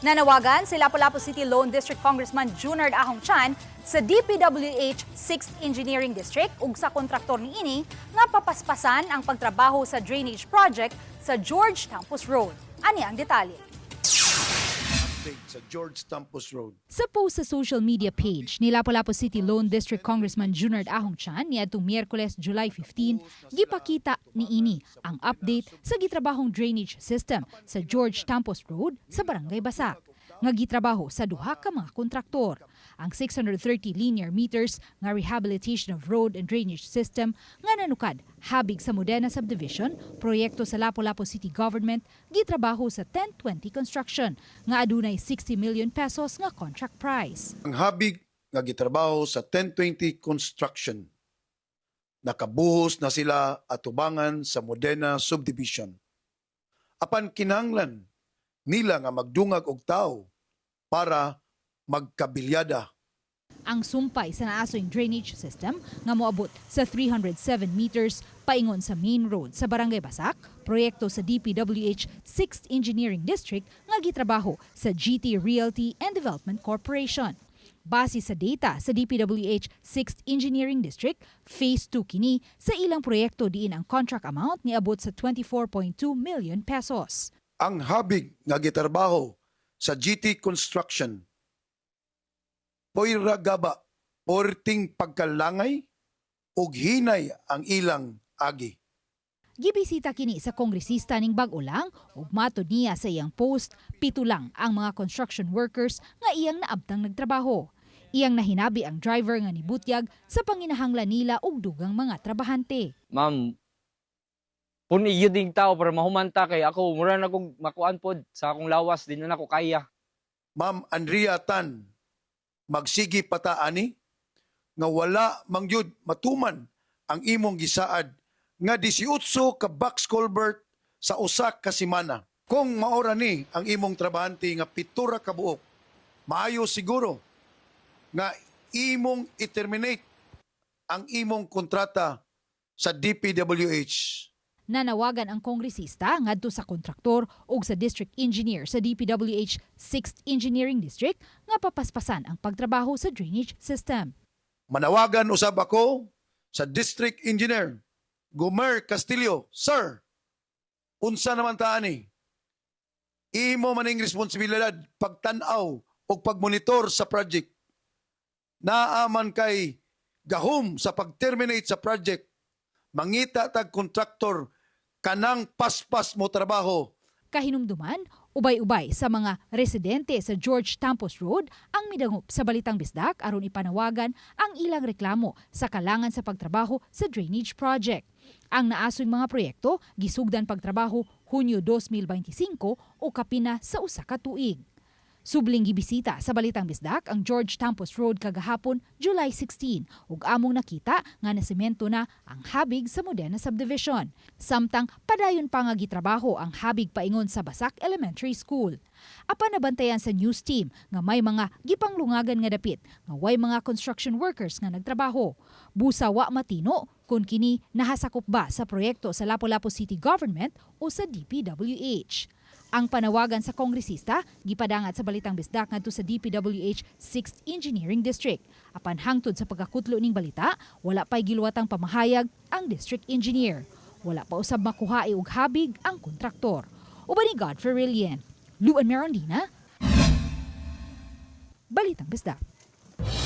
Nanawagan si Lapu-Lapu City Lone District Congressman Junard Ahong Chan sa DPWH 6th Engineering District ug sa kontraktor niini nga papaspasan ang pagtrabaho sa drainage project sa George Tampos Road. Ani ang detalye. Update sa George Tampos Road. Sa post sa social media page ni Lapu-Lapu City Lone District Congressman Junard Ahong Chan niadtong Miyerkules, July 15, gipakita niini ang update sa gitrabahong drainage system sa George Tampos Road sa Barangay Basak nga gitrabaho sa duha ka mga kontraktor. Ang 630 linear meters nga rehabilitation of road and drainage system nga nanukad habig sa Modena Subdivision, proyekto sa Lapu-Lapu City Government, gitrabaho sa 1020 Construction nga adunay 60 million pesos nga contract price. Ang habig nga gitrabaho sa 1020 Construction. Nakabuhos na sila atubangan sa Modena Subdivision. Apan kinahanglan nila nga magdungag og tao para magkabilyada. Ang sumpay sa naasoy drainage system nga moabot sa 307 meters paingon sa main road sa Barangay Basak, proyekto sa DPWH 6th Engineering District nga gitrabaho sa GT Realty and Development Corporation. Base sa data sa DPWH 6th Engineering District, Phase 2 kini sa ilang proyekto diin ang contract amount niabot sa 24.2 million pesos. Ang habig nga gitrabaho sa GT Construction, poira gaba, porting pagkalangay ug hinay ang ilang agi. Gibisita kini sa kongresista ning bag-o lang ug matod niya sa iyang post, 7 lang ang mga construction workers nga iyang naabtang nagtrabaho. Iyang nahinabi ang driver nga nibutyag sa panginahanglan nila og dugang mga trabahante. Ma'am, puni yun ding tao para mahumanta kay ako mura na kog makuan pod sa akong lawas, di na nako kaya. Ma'am Andrea Tan, magsigi pata ani nga wala mangyud matuman ang imong gisaad nga 18 ka box culvert sa usa ka semana. Kung maora ni ang imong trabahante nga 7 ra ka buok, maayo siguro nga imong i-terminate ang imong kontrata sa DPWH. Nanawagan ang kongresista ngadto sa kontraktor ug sa district engineer sa DPWH 6th Engineering District nga papaspasan ang pagtrabaho sa drainage system. Manawagan usab ako sa District Engineer Gomer Castillo. Sir, unsa naman ta ani? Imo maning responsibilidad pagtan-aw o pagmonitor sa project. Naa man kay gahom sa pag-terminate sa project. Mangita tag kontraktor kanang paspas mo trabaho. Kahinumduman, ubay-ubay sa mga residente sa George Tampos Road ang midangop sa Balitang Bisdak aron ipanawagan ang ilang reklamo sa kalangan sa pagtrabaho sa drainage project. Ang naasoy mga proyekto gisugdan pagtrabaho Hunyo 2025 o kapina sa usa ka tuig. Subling gibisita sa Balitang Bisdak ang George Tampos Road kagahapon, July 16, ug among nakita nga nasemento na ang habig sa Modena Subdivision. Samtang padayon pa nga gitrabaho ang habig paingon sa Basak Elementary School. Apan nabantayan sa news team nga may mga gipanglungagan nga dapit nga way mga construction workers nga nagtrabaho. Busa wa matino kung kini nahasakop ba sa proyekto sa Lapu-Lapu City Government o sa DPWH. Ang panawagan sa kongresista gipadangat sa Balitang Bisdak ngadto sa DPWH 6th Engineering District. Apan hangtod sa pagkakutlo ning balita, wala pa'y giluwatang pamahayag ang district engineer. Wala pa usab makuha og habig ang kontraktor. Uban ni Godfrey Rilien, Luan Merondina, Balitang Bisdak.